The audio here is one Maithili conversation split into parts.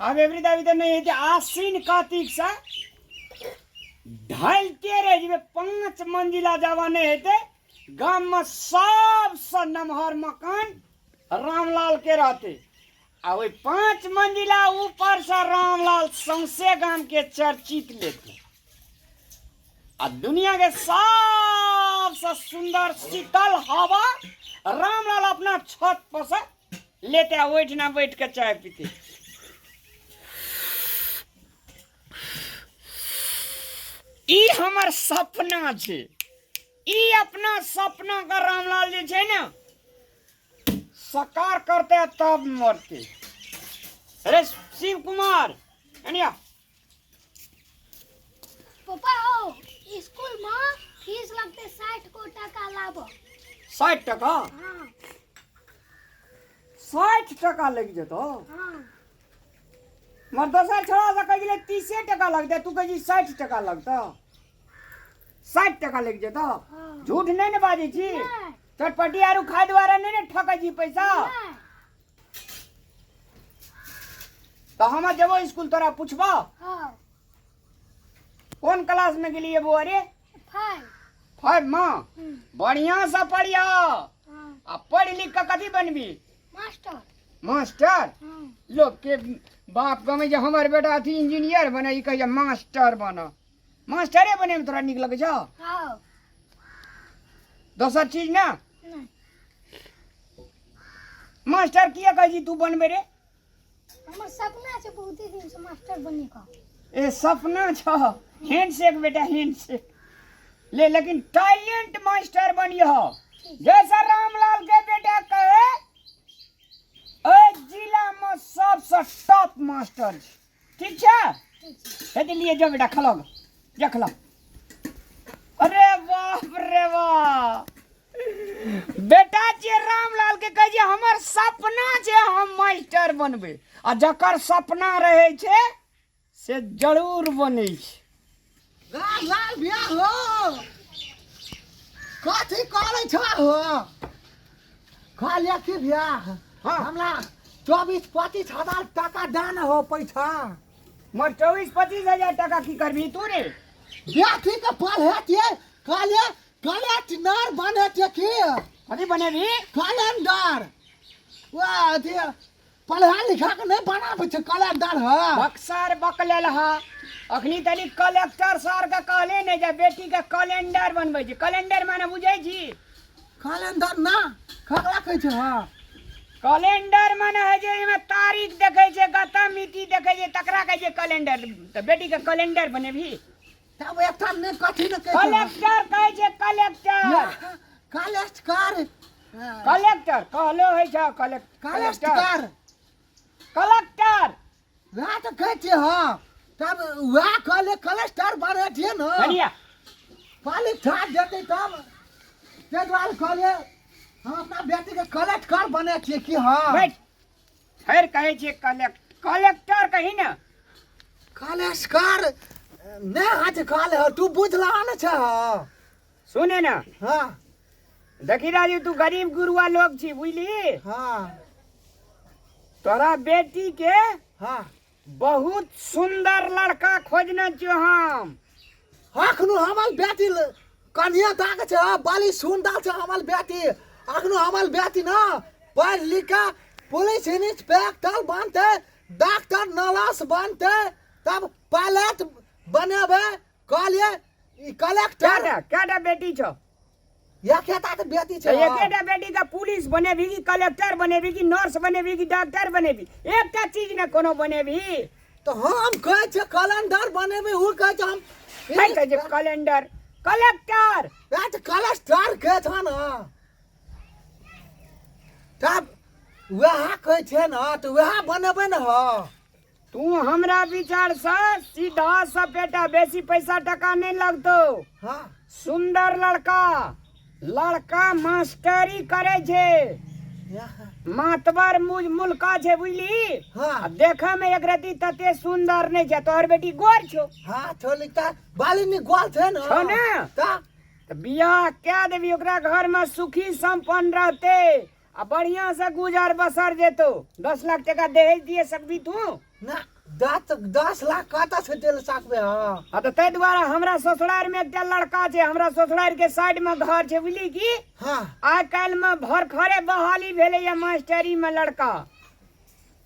आब एबरी दाबी तऽ नहि हेतै। आश्विन कार्तिक से ढलते रहि जेबै, 5 मंजिला जावा नहि हेतै। गाममे सबसँ नमहर मकान रामलाल के रहतै आ ओहि 5 मंजिला ऊपरसँ रामलाल सौंसे गामके चर्चित लेतै आ दुनिया के सबसँ सुंदर शीतल हवा रामलाल अपना छत पर से लेते आ ओहिठिना बैठ के चाय पीते। ई हमर सपना छै। ई अपना सपना के रामलाल जे छै ने साकार करते तब मरते। अरे शिव कुमार कनिया पापा हो स्कूल में फीस लगते 60 को टका लाबो। 60 टका? हाँ। 60 टका लग जेतो? हाँ। मर दोसर छोड़ा से कह गेलै 30 टका लगतै, तू कहै छी 60 टका लगतौ। 60 टका लग जेतो? हाँ। झूठ नहीं ने बाजै छी? नहीं। चटपटी आरू खाय द्वारा नहीं ने ठकै छी पैसा? नहीं। तो हम जेबो स्कूल तोरा पूछबो? हाँ। कोन क्लास में गेलिए बौआ रे? 5। 5 में? बढ़िया से पढ़ियो। हाँ। आ पढ़ लिख के कथी बनबी? मास्टर। मास्टर? हाँ। लोग के बाप गमे जे हमर बेटा अथी इंजीनियर बने, ई कहे मास्टर बना। मास्टरे बने में तोरा नीक लगे छौ? हाँ। दोसर चीज ना? नहीं। मास्टर किया कहै छी तू बनबे रे? हमर सपना छै बहुत दिन से मास्टर बने का। ए सपना छौ? हैंडशेक बेटा हैंडशेक ले, लेकिन टैलेंट मास्टर बनियो। जैसा रामलाल के बेटा कहे ए जिला में सबसे टॉप मास्टर छै। ठीक छै? ठीक छै। हे लिए जो बेटा खलो जा खलो। अरे बाप रे बाप, बेटा जे रामलाल के कहे छै हमर सपना छै हम मास्टर बनबै, आ जकर सपना रहै छै से जरूर बनै छै। रामलाल भैया हो कथी करै छ हो? कहलियै कि भैया हाँ। हमरा 24-25 हजार टाका दान हो पैसा। मर 24-25 हजार टाका की करबी तू रे? बेटी के पढ़े छियै, कहलियै कलेक्टर बने छियै की? कथी बनेबी? कैलेंडर। वएह अथी पढ़ा लिखा के नहीं बनाबै छै कैलेंडर। ह बक्सर बकलेल हा अखनी तनी कलेक्टर सर के कहले नहीं जे बेटी के कैलेंडर बनबै छै। कैलेंडर माने बुझै छी? कैलेंडर ना ककरा कहै छै? हँ कैलेंडर माने है जे एहिमे तारीख देखै छै, गता मिति देखै छै, तकरा कहै छै कैलेंडर। तऽ बेटी के कैलेंडर बनेबही? तब एकटा ने कथी ने कहै छै? कलेक्टर कहै छै, कलेक्टर। कलेक्टर। कलेक्टर कहलो होइ छै, कलेक्टर। कलेक्टर। वएह तऽ कहै छियै। हँ तब वएह कहले कलेक्टर बनै छियै ने। बढ़िया। परीक्षा देतै तब, ताहि दुआरे कहलियै हम अपना बेटीके कलेक्टर बनै छियै की। हँ बैठ, फेर कहै छियै कलेक्टर कही ने। कलेक्टर नहि होइ छै कहले, तू बुझला ने छै। हँ सुने ना। हाँ। देखी राजू, तू गरीब गुरुआ लोग छी, बुझली? हाँ। तोरा बेटी के हाँ बहुत सुंदर लड़का खोजने छियो हम। अखनो हमर बेटी कनिया ताक छै, बड़ी सुंदर छै हमर बेटी। अखनो हमर बेटी ना पढ़ लिख के पुलिस इंस्पेक्टर बनते, डॉक्टर नर्स बनते, तब पायलट बनेबे। कहलिए ई कलेक्टर। केटा केटा बेटी छौ? एकेटा तऽ बेटी छै। एकेटा बेटी के पुलिस बनेबी कि कलेक्टर बनेबी कि नर्स बनेबी कि डॉक्टर बनेबी? एकटा चीज ने कोनो बनेबी। तऽ हम कहै छियै कैलेंडर बनेबै, ओ कहै छै हम नहि कहै छै कैलेंडर, कलेक्टर। वएह तऽ कलेक्टर कहै छौ ने, तब वएह कहै छै ने, तऽ वएह बनेबै ने। हँ तू हमरा विचार से सीधा सपेटा, बेसी पैसा टका नहीं लगतो। हाँ। सुंदर लड़का, लड़का मास्टरी करे छे, मातबर मुल्का छे, बुझली? हाँ। आ देखे में एक रती तते सुंदर नहीं छे। तोहर बेटी गोर छो? हाँ छो, लिखता बाली नी गोल छे ने। छो ने? ता त बियाह कै देबी ओकरा, घर में सुखी संपन्न रहते आ बढ़िया से गुजर बसर जेतो। 10 लाख टका दहेज दिए सकबी तू? ना 10 10 लाख कतऽ से देल सकबै? हाँ। हाँ, तऽ ताहि दुआरे हमरा ससुरारि मे एकटा लड़का छै, हमरा ससुरारि के साइड मे घर छै, बुझली की? हाँ। आइ काल्हि मे भरखरे बहाली भेलैया मास्टरी मे लड़का।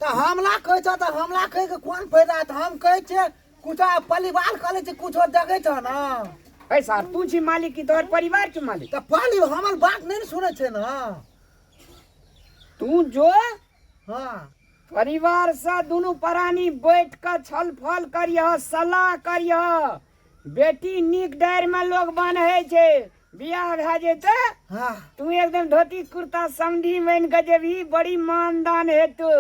तऽ हमला कहै छ तऽ हमला कहि के कोन फायदा? तऽ हम कहै छियै कुछो परिवार कहले छै, कुछो देखै छ ने। ऐ सार, तू छी मालिक की तोहर परिवार छी मालिक? तऽ पाली हमर बात नहि ने सुनै छै ने। तू जो हाँ। परिवार से दुनू प्राणी बैठ कऽ छल फल करिह, सलाह करिह। बेटी नीक डारि में लोग बान्है छै। बियाह भए जेतै, हाँ, तू एकदम धोती कुर्ता समधी बनि कऽ जेबही, बड़ी मानदान हेतौ।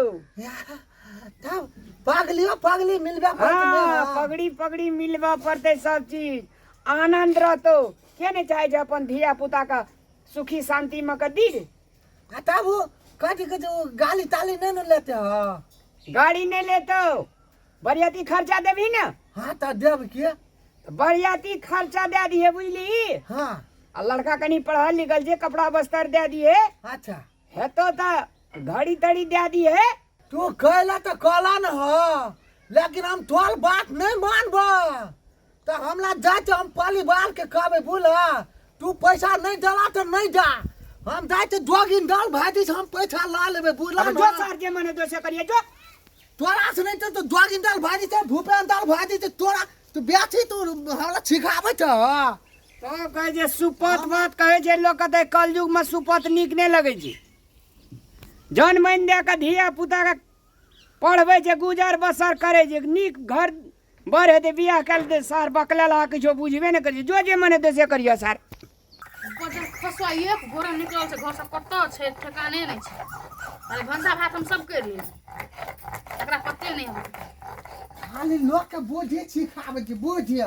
तब पगलियो पगली मिलबे पड़तै ने। हाँ, पगड़ी पगड़ी मिलबऽ पड़तै, सब चीज आनंद रहतौ। के नहि चाहै छै अपन धिया पुता के सुखी शांति मे कऽ दी रे? आ तब ओ कथी कहै छै, ओ गाली ताली नहि ने लेते? हँ। गाड़ी नहि लेतौ। बरियाती खर्चा देबही ने? हाँ, तऽ देब के। तऽ बरियाती खर्चा दए दिहे, बुझली? हाँ। आ लड़का कनि पढ़ल लिखल छै, कपड़ा बस्तर दए दिहे। अच्छा। हेतौ तऽ घड़ी तड़ी दए दिहे। तू कहला तऽ कहला न हो, लेकिन हम तोहर बात नहीं मानब। तऽ हमला जाइ छै, हम परिवार के कहबै। बुझल? तू पैसा नहीं देला तऽ नहीं जा, हम जाइ छै जोगिन दल भाजी से हम पैसा ला लेबै, बुझल? अब जो सार, जे मने दोसे करिए जो। तोरा से नहीं तो जोगिन दल भाजी छै, भूपेन दल भाजी छै। तोरा तू बेची, तू हमरा सिखाबै छ? तब कहै छै सुपत बात कहै छै लोक कहतै, कलयुग मे सुपत नीक नहि लगै छै। जन मानि दए कऽ धिया पुता के पढ़बै छै, गुजर बसर करै छै, नीक घर बर हेतै, बियाह कए लेतै। सार बकलेल अहाँ किछो बुझबे नहि करै छै। जो जे मन हेतै से करियौ सार। बजर खसुआ एक गोरा निकलल छै घरसँ, कतऽ छै ठेकाने नहि छै। अरे भनसा भात हम सब करि लेली, तकरा पते नहि होतै। खाली लोक के बुद्धि सिखाबै छै, बुद्धि।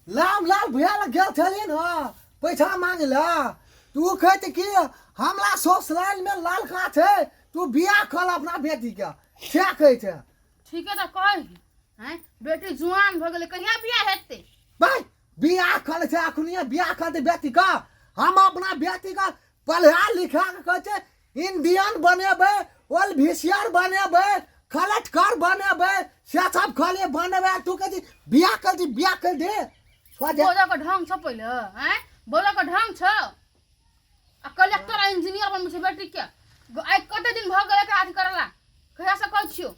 राम लाल भैया लग गेल छलियै ने पैसा मांगे ला, तू कहै कि हमरा ससुराल में लड़का छै, तू बियाह कर अपना बेटी के, से कहै छै। ठीके तऽ कहै हैं, बेटी जुआन भऽ गेलै, कहिया बियाह हेतै? भाई, बियाह कर छै, अखनिए बियाह कर दे बेटी का। हम अपना बेटी का पढ़ा लिखा के कहै छै इंडियन बनेबै, ओल भिसियर बनेबै, कलेक्टर बनेबै, से सब खाली बनेबै। तू कहै छी बियाह कर दी, बियाह कर दे। सोझे बोलऽ के ढंग छौ पहिले? हैं, बोलऽ के ढंग छौ? आ कलेक्टर आ इंजीनियर बनबै छै बेटी के। आइ कते दिन भऽ गेल एकरा अथी करला? कहिया से कहै छियौ,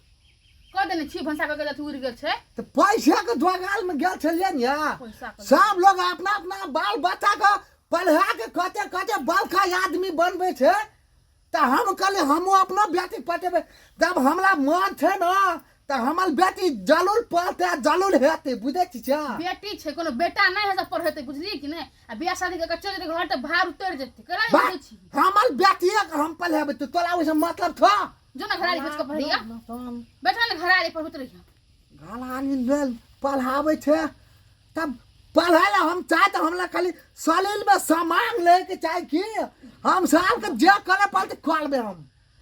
कह देने छियै भनसा कऽ के अथी उड़ि गेल छै। तऽ पैसा के जोगाल में गेल छलियै ने। पैसा के सब लोग अपना अपना बाल बच्चा के पढ़ा के कते कते बड़का आदमी बनबै छै, तऽ हम कहलियै हमहूँ अपनो बेटी पढ़ेबै। जब हमरा मन छै ने तऽ हमर बेटी जरूर पढ़तै आ जरूर हेतै, बुझै छी छै? बेटी छै, कोनो बेटा नहि है सब पढ़ेतै, बुझलियै कि नहि? आ बियाह शादी कऽ के चलि जेतै घर तऽ भार उतरि जेतै, केना नहि बा- बुझै छी? हमर बेटिए के हम पढ़ेबै, तऽ तोरा ओहिसँ मतलब छौ? जो ने घरारी बैठ कऽ पढ़ैया, बैठा ने घरारी, पढ़ैत रहिया। घरानी लेल पढ़ाबै छै, तब पढ़ै लए हम चाहे तऽ हमरा खाली शरीरमे सामान लैके चाही कि हम सालके जे करे पड़तै करबै हम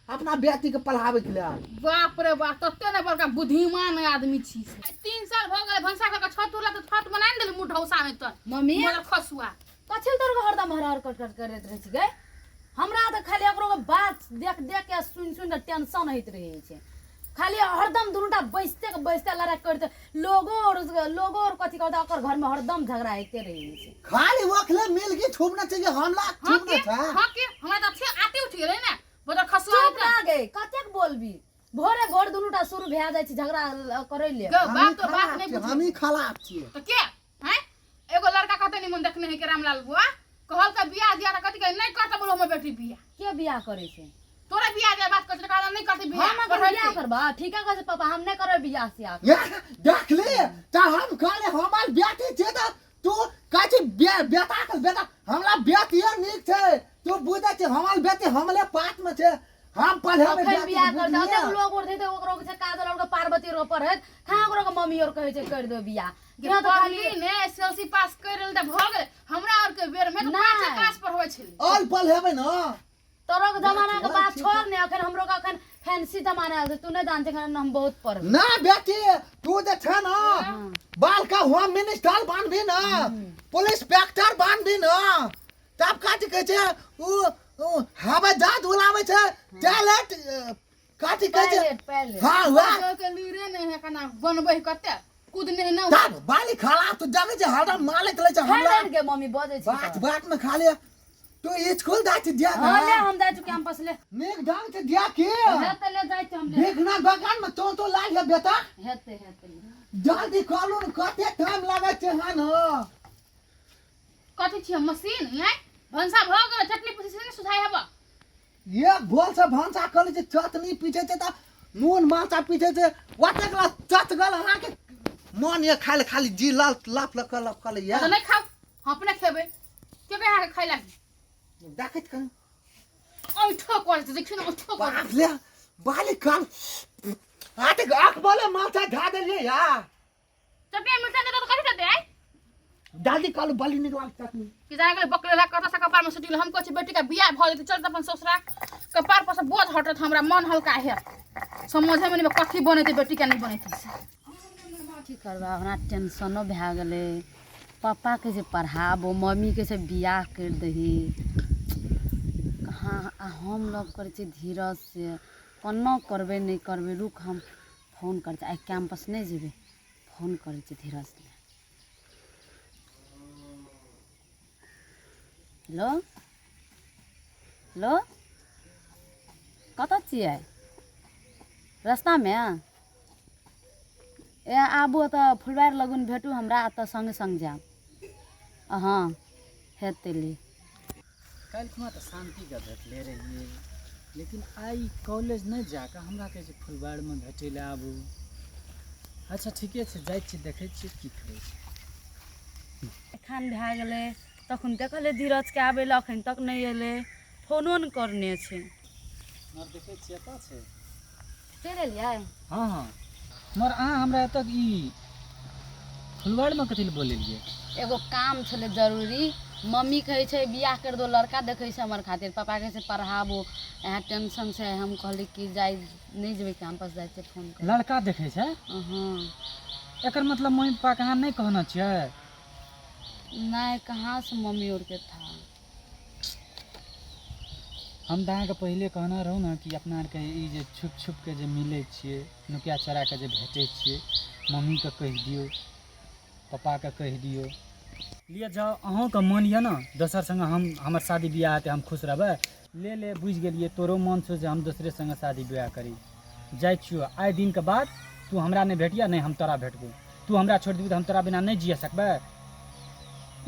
अपना बेटीके पढ़ाबैके लेल। बाप रे बाप, तते ने बड़का बुद्धिमान आदमी छी से। 3 साल भऽ गेलै भनसा कऽ के छत उड़ला तऽ छत बना ने देली मुँह ढौसा मे तऽ। मम्मी। मगर खसुआ। कथी लए तोर हरदम हर हर कट कट करैत रहै छी गै? हमरा तऽ खाली ओकरो के बात देख देख के, सुनि सुनि के टेंशन होइत रहै छै। खाली हरदम दुनूटा बैसते के बैसते लड़ाइ करते। लोगो और कथी कहते, ओकर घरमे हरदम झगड़ा होइते रहै छै। खाली ओखले मिल के छुपना चाहिए हमला। हाँ। छुपना के था। हाँ के, हमरा तऽ अच्छे आते उठि गेलै ने बदर खसुआ। चुप ना गै, कतेक बोलबी? भोरे भोर दुनूटा शुरू भए जाइ छै झगड़ा करै ले। गौ बाप तो बात नहि बुझै। हमही खराब छियै। तऽ के हैं, एगो लड़का कहते निमन देखने है के रामलाल बुआ कहल के बियाह दिया तऽ कथी कहे, नहि करते बोलो हमर बेटी बियाह। के बियाह करै छै? तोरा बियाह दिया बात करते, कहला नहि करते बियाह। हम अगर पढ़ेतै। बियाह करबा, ठीके कहै छै पापा, हम नहि करबै बियाह सियाह। ये देख ले, तऽ हम कहले हमर बेटी छै तऽ तू कहै छी बेटा के बेटा। हमरा बेटिए नीक छै, तू बुझै छी? हमर बेटी हमरे पात में छै, हम पढ़ेबै। अखन बेटी बियाह के करतै? बुझलियै? ओतेक लोग उठतै तऽ ओकरो छै काजल और पार्वती और पढ़ैत कहाँ, ओकरो के मम्मी और कहै छै करि दो बियाह। जे यहाँ तऽ खाली पढ़ली ने एसएलसी पास कर लेल तऽ भऽ गेलै। हमरा आर के बेर में तऽ नहि। पाँचे क्लास पढ़बै छलै। और पढ़ेबै ने। तोरो के जमाना के बात ठीक। छोड़ ने, अखन हमरो के अखन फैंसी जमाना आयल छै, तू नहि जान छै, अखन हम बहुत पढ़बै। ना बेटी, तू जे छै ने बाल का होम मिनिस्टर बनबी ने, पुलिस इंस्पेक्टर बनबी ने, तब कथी कहै छै, उ उ हवाई जहाज उड़ाबै छै, टैलेंट कथी कहै छै पायलट पायलट हाँ वाह के लूरे नहीं है कना बनबै कते कूदने न तब बाली खराब तो जाने छै हरदम मालिक लै छै हमरा खाइ के मम्मी बजै छै बात बात में खा ले तू स्कूल जाइ छै दिया हां ले हम जाइ छी कैंपस ले नीक ढंग से दिया के हेतै ले जाइ छी हम ले देखना दोकान में तो तो लाग है बेटा हेतै हेतै जल्दी कहलू ने कते टाइम लागै छै हन कथी छियै मशीन नहि भनसा भऽ गेल चटनी पीसै से नहि सुझाइ हेबऽ एक बोल से भनसा करै छै चटनी पीछे छै तऽ नून माछा पीछे छै ओतेक ला चटगल अहाँके मन ये खाय ले खाली जी लाल लप लप लप कल ये तऽ नहि खाउ हम अपने खेबै के के अहाँके खाय लागी देखैत कन ऐठो करै छै देखियौ ने ऐठो करै बाप ले बाली काल आते आँख बोले माछा ढा देलियै या चटनी मिर्चा दे तऽ कथी देतै आइ दादी कालू बाली निकला चटनी कि जाने गेलै बकलेला कतऽ से कपार में सुटिल हम कहै छी बेटी के बियाह भऽ जेतै चलत अपन ससुरा कपार पर से बोझ हटत हमरा मन हल्का हैत समझे में नहीं कथी बनेतै बेटी के नहीं बनेतै की करबै हमरा टेंशनो भए गेलै पप्पाके जे पढ़ाबो मम्मीके छै बियाह करि दही कहाँ आ हम लव करै छियै धीरज से कोना करबै नहि करबै रुक हम फोन करै छियै आइ कैंपस नहि जेबै फोन करै छियै धीरज लए हेलो हेलो कतऽ छियै रस्तामे ए आबू तऽ फुलवारि लगन भेटू हमरा तऽ सङ्गे सङ्ग जायब हँ हेतै ली काल्हि खुना तऽ शान्तिके भेटले रहियै लेकिन आइ कॉलेज नहि जाकऽ हमरा कहै छै फुलबाड़मे भेटै लए आबू अच्छा ठीके छै जाइ छियै देखै छियै की कहै छै एखन भए गेलै तखन देखलियै धीरजके आबै लए अखन तक नहि एलै फोनो नहि करने छै मगर देखै छियै एतऽ छै चलि एलियै हँ हँ मगर अहाँ हमरा एतऽ ई फुलवाड़मे कथी लए बोलेलियै एगो काम छलै जरूरी मम्मी कहै छै बियाह करि दो लड़का देखै छै हमर खातिर पापा कहै छै पढ़ाबो इएह टेंशन छै हम कहली कि जाइ नहि जेबै कैंपस जाइ छियै फोन कर लड़का देखै छै हँ एकर मतलब मम्मी पापाके अहाँ नहि कहने छियै नहि कहाँ से मम्मी आरके था हम तऽ अहाँके पहिले कहने रहूँ ने कि अपना आरके ई जे छुपि छुपिके जे मिलै छियै नुका चोराके जे भेटै छियै मम्मीके कहि दियौ पप्पाके कहि दियौ लिअ जाउ अहूँके मन यऽ ने दोसर सङ्गे हम हमर शादी बियाह हेतै हम खुश रहबै ले ले बुझि गेलियै तोरो मन छौ जे हम दोसरे सङ्गे शादी बियाह करी जाइ छियौ आइ दिनके बाद तू हमरा नहि भेटियह नहि हम तोरा भेटबौ तू हमरा छोड़ि देबही तऽ हम तोरा बिना नहि जिए सकबै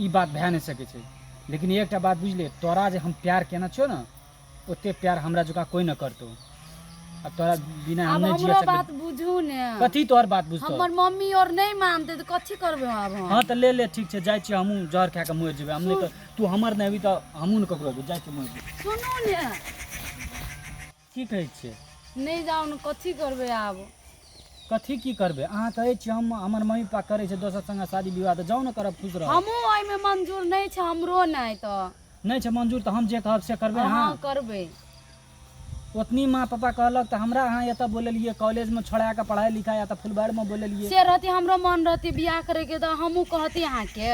ई बात भए नहि सकै छै लेकिन एकटा बात बुझले तोरा जे हम प्यार केने छियौ ने ओते प्यार हमरा जकाँ कोइ नहि करतौ आ तोरा बिना हम आब नहि जिए हमरो सकबै बात बुझू ने कथी तोहर बात बुझतौ हमर मम्मी और नहि मानतै तऽ कथी करबै आब हम हँ तऽ ले ले ठीक छै जाइ छियै हमहूँ जहर खा कऽ मरि जेबै हम नहि तऽ तू हमर नहि हेबही तऽ हमहूँ ने ककरो हेबै जाइ छियै मरि जेबै सुनू ने की कहै छियै नहि जाउ ने कथी करबै आब कथी की करबै अहाँ कहै छियै हम हमर मम्मी पापा करै छै दोसर संगे शादी विवाह तऽ जाउ ने करब खुश रहब हमहूँ ओहिमे मंजूर नहि छै हमरो नहि तऽ नहि छै मंजूर तऽ हम जे कहब से करबै हँ अहाँ करबै ओतनी माँ पापा कहलक तऽ हमरा अहाँ एतऽ बोलेलियै कॉलेजमे छोड़ा कऽ पढ़ाइ लिखाइ या तऽ फुलबाड़मे बोलेलियै से रहती हमरो मन रहती बियाह करैके तऽ हमहूँ कहती अहाँके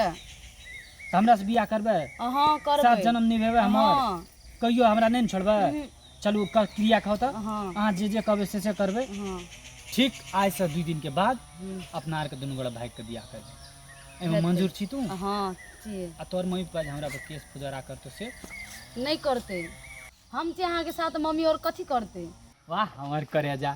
तऽ हमरासँ बियाह करबै हँ करबै सात जन्म निभेबै हमर हँ कहियो हमरा नहि ने छोड़बै चलू क्रिया खाउ तऽ हँ अहाँ जे जे कहबै से से करबै हँ ठीक आइसँ 2 दिनके बाद अपना आरके दुनू गोरा भागिके बियाह करबै एहिमे हेतै। मंजूर छी तू हँ छियै आ तोहर मम्मी पापा जे हमरा पर केस फुजरा करतौ से नहि करतै हम छी अहाँके साथ मम्मी और कथी करतै वाह हमर करेजा